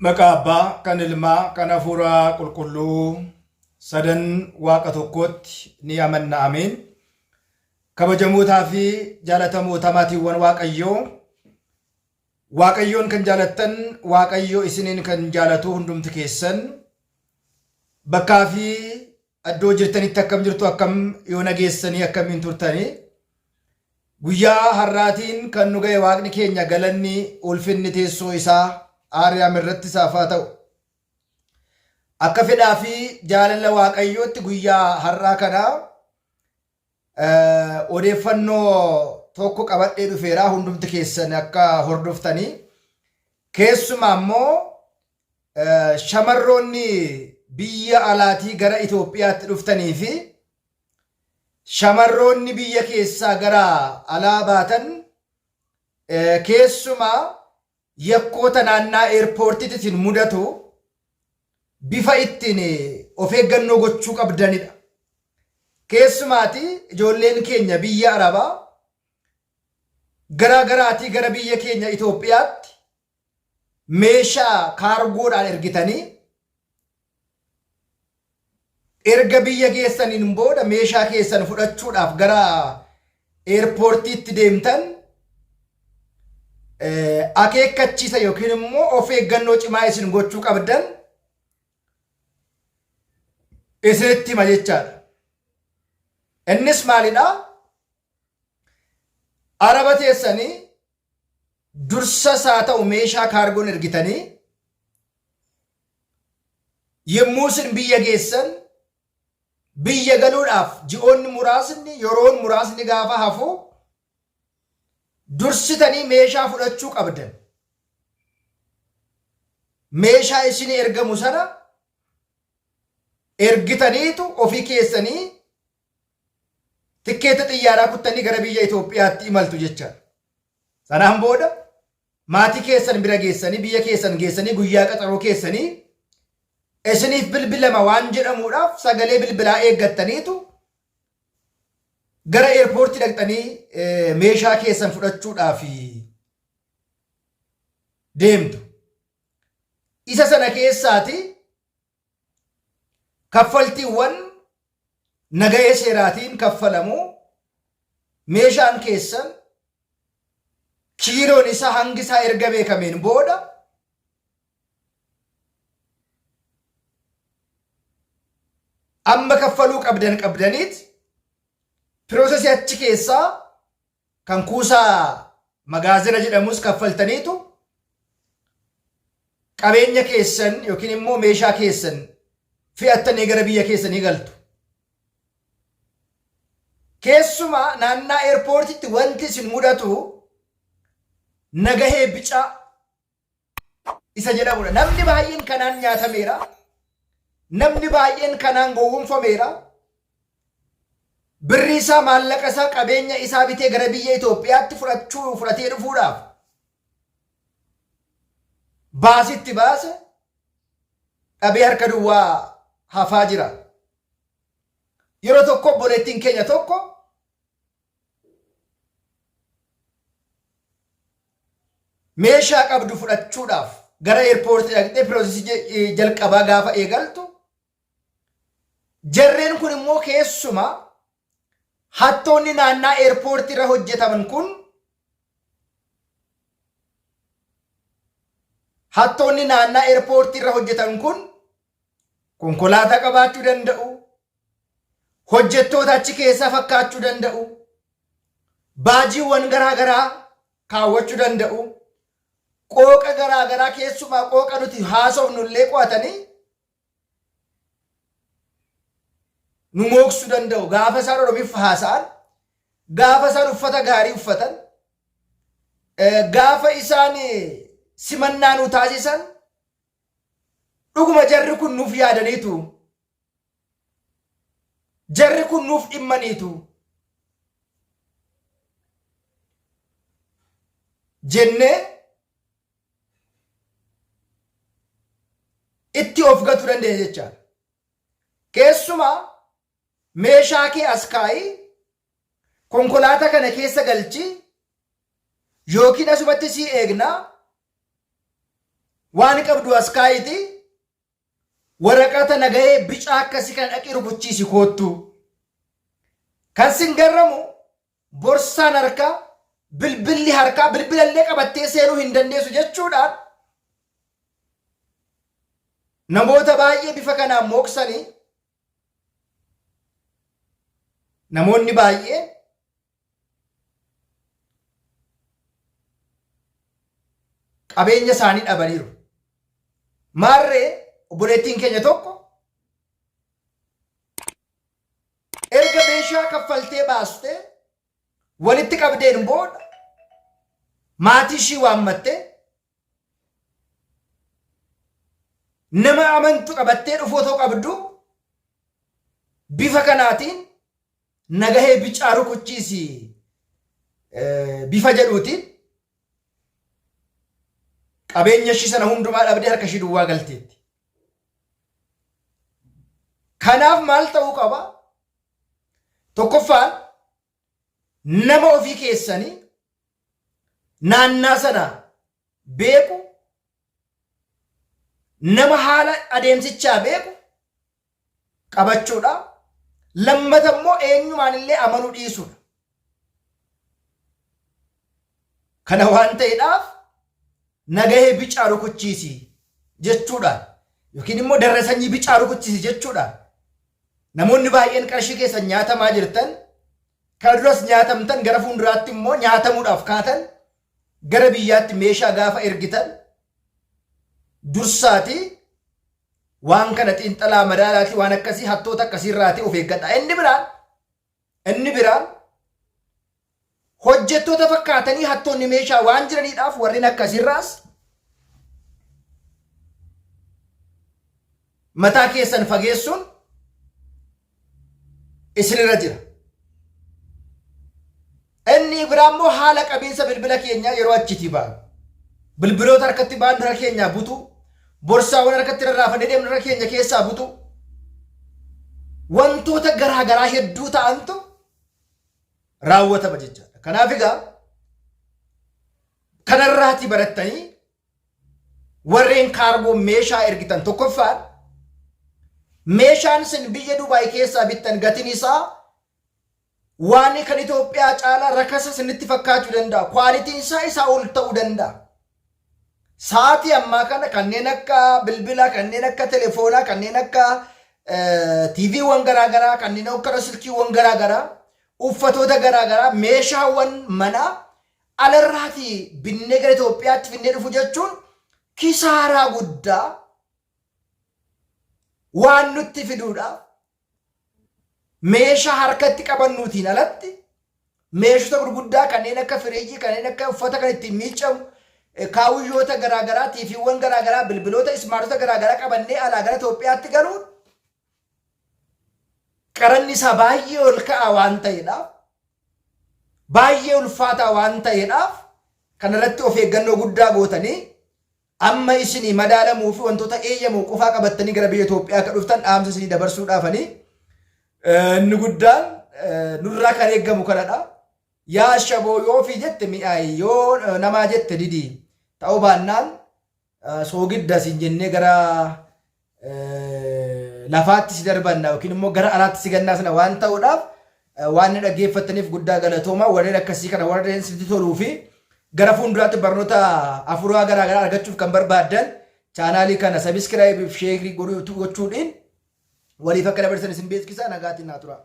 Maqaa Abbaa, kan Ilmaa, kan Hafuura Qulqulluu sadan Waaqa tokkootti ni amanna. Ameen. Kabajamootaa fi jaalatamoota maatiiwwan Waaqayyoo, Waaqayyoon kan jaalattan, Waaqayyo isiniin kan jaalatu hundumti keessan bakkaa fi iddoo jirtanitti akkam jirtu, akkam yoo nageessanii, akkamiin turtanii? Guyyaa har'aatiin kan nu ga'e Waaqni keenya galanni ulfinni teessoo isaa Aariyaam irratti isaaf haa ta'u. Akka fedhaa fi jaalala Waaqayyootti guyyaa har'aa kana odeeffannoo tokko qabadhee dhufeera, hundumti keessan akka hordoftanii, keessumaa immoo shamarroonni biyya alaatii gara Itoophiyaatti dhuftanii fi shamarroonni biyya keessaa gara alaa baatan, keessumaa yakkoota naannaa eerpoortiitti isin mudatu bifa ittiin of eeggannoo gochuu qabdanidha. Keessumaati ijoolleen keenya biyya Arabaa garaa garaatii gara biyya keenya Itoophiyaatti meeshaa kaargoodhaan ergitanii, erga biyya geessaniin booda meeshaa keessan fudhachuudhaaf gara eerpoortiitti deemtan, akeekkachiisa yookiin immoo of eeggannoo cimaa isin gochuu qabdan isinitti hima jechaadha. Innis maalidha? Araba teessanii dursas haa ta'u meeshaa kaargoon ergitanii, yommuu isin biyya geessan, biyya galuudhaaf ji'oonni muraasni, yeroon muraasni gaafa hafu dursitanii meeshaa fudhachuu qabdan. Meeshaa isinii ergamu sana ergitaniitu ofii keessanii tikkeeta xiyyaaraa kuttanii gara biyya Itoophiyaatti imaltu jechaadha. Sanaan booda maatii keessan bira geessanii, biyya keessan geessanii, guyyaa qaxaroo keessanii isiniif bilbilama waan jedhamuudhaaf sagalee bilbilaa eeggattaniitu gara eerpoortii dhaqxanii meeshaa keessan fudhachuudhaaf deemtu. Isa sana keessaati kaffaltiiwwan nagahee seeraatiin kaffalamu, meeshaan keessan kiiloon isaa hangi isaa erga beekameen booda amma kaffaluu qabdan qabdaniit piroosesii achi keessaa kan kuusaa magaazina jedhamus kaffaltaniitu qabeenya keessan yookiin immoo meeshaa keessan fe'attanii gara biyya keessanii galtu. Keessumaa naannaa eerpoortitti wanti isin mudatu nagahee bicaa isa jedhamudha. Namni baay'een kanaan nyaatameera. Namni baay'een kanaan gowwomfameera. Birrii isaa, maallaqa isaa, qabeenya isaa bitee gara biyya Itoophiyaatti fudhachuu fudhatee dhufuudhaaf baasitti baase dhabee harka duwwaa hafaa jira. Yeroo tokko obboleettiin keenya tokko meeshaa qabdu fudhachuudhaaf gara eerpoortii dhaqxee piroosesii jalqabaa gaafa eegaltu, jarreen kun immoo, keessumaa hattoonni naannaa eerpoortii irra hojjetaman kun, hattoonni naannaa eerpoortii irra hojjetan kun konkolaataa qabaachuu danda'u, hojjettoota achi keessaa fakkaachuu danda'u, baajiiwwan garaa garaa kaawwachuu danda'u, qooqa garaa garaa, keessumaa qooqa nuti haasofnu illee qo'atanii nu mooksuu danda'u. Gaafa isaan Oromiffa haasa'an, gaafa isaan uffata gaarii uffatan, gaafa isaan simannaa nu taasisan, dhuguma jarri kun nuuf yaadaniitu, jarri kun nuuf dhimmaniitu jennee itti of gatuu dandeenya jechaadha. Keessumaa meeshaa kee as kaa'ii, konkolaataa kana keessa galchi yookiin asumatti sii eegnaa, Waan qabdu as kaa'itii waraqata nagahee bicaa akkasii kana dhaqii rukuchiisi koottu. Kan sin garramu borsaan harkaa, bilbilli harkaa, bilbilallee qabattee seenuu hin dandeessu jechuudhaan namoota baay'ee bifa kanaan mooksanii namoonni baay'een qabeenya isaanii dhabaniiru. Maarree obboleettiin keenya tokko erga meeshaa kaffaltee baastee walitti qabdeen booda maatii ishii waammattee nama amantu qabattee dhufuu otoo qabdu bifa kanaatiin nagahee bicaa rukuchiisi bifa jedhuutiin qabeenya ishii sana hundumaa dhabdee harka ishii duwwaa galteetti. Kanaaf maal ta'uu qaba? Tokkoffaan nama ofii keessanii naannaa sana beeku, nama haala adeemsichaa beeku qabachuudha. Lammata immoo eenyumaan illee amanuu dhiisuudha. Kana waan ta'eedhaaf nagahee bicaa rukuchiisi jechuudhaan yookiin immoo darra sanyii bicaa rukuchiisi jechuudhaan namoonni baay'een qarshii keessan nyaatamaa jirtan kana duras nyaatamtan gara fuulduraatti immoo nyaatamuudhaaf kaatan gara biyyaatti meeshaa gaafa ergitan dursaatii waan kana xiinxalaa madaalaatii waan akkasii hattoota akkasiirraatii of eeggadha. Inni biraan hojjettoota fakkaatanii hattoonni meeshaa waan jiraniidhaaf warreen akkasiirraas mataa keessan fageessuun isinirra jira. Inni biraa immoo haala qabiinsa bilbila keenyaa yeroo achitii baanu. Bilbiloota harkatti baannu harka keenyaa butuu, borsaawwan harkatti rarraafannee deemnu harka keenya keessaa butuu, wantoota garaa garaa hedduu ta'antu raawwatama jechaadha. Kanaaf egaa kanarraatii barattanii warreen kaargoo meeshaa ergitan tokkoffaan meeshaan isin biyya Dubaay keessaa bittan gatiin isaa waan kan Itoophiyaa caalaa rakasa isinitti fakkaachuu danda'a. Kwaalitiin isaa isaa ol ta'uu danda'a. Sa'aatii ammaa kana kanneen akka bilbilaa, kanneen akka telefoonaa, kanneen akka TVwwan garaagaraa, kanneen akka silkiiwwan garaagaraa, uffatoota garaagaraa, meeshaawwan manaa alarraatii binnee gara Itoophiyaatti finnee dhufu jechuun kisaaraa guddaa waan nutti fiduudhaaf meeshaa harkatti qabannuutiin alatti meeshota gurguddaa kanneen akka firiijii, kanneen akka uffata kan ittiin miiccamu, kaawuyyoota garaagaraa, tiifiiwwan garaagaraa, bilbiloota ismaartota garaagaraa qabannee alaa gara Itoophiyaatti galuun qaranni isaa baay'ee ol ka'aa waan ta'eedhaaf, baay'ee ulfaataa waan ta'eedhaaf kanarratti of eeggannoo guddaa gootanii amma isinii madaalamuu fi wantoota eeyyamu qofaa qabattanii gara biyya Itoophiyaa akka dhuftan dhaamsa isinii dabarsuudhaafanii inni guddaan nurraa kan eeggamu kanadha. Yaa ashaboo yoo ofii jette mi'aayi yoo namaa jette didi ta'uu baannaan soogidda siin jennee gara lafaatti si darbanna yookiin immoo gara alaatti si gannaa sana waan ta'uudhaaf waan nu dhaggeeffattaniif guddaa galatooma. Warreen akkasii kana warreen sitti toluu fi gara fuulduraatti barnoota afuraa garaa garaa argachuuf kan barbaaddan chaanaalii kana sabiskiraayib fi sheerii gochuudhiin waliif akka dabarsan isin beeksisa. Nagaatiin naa tura.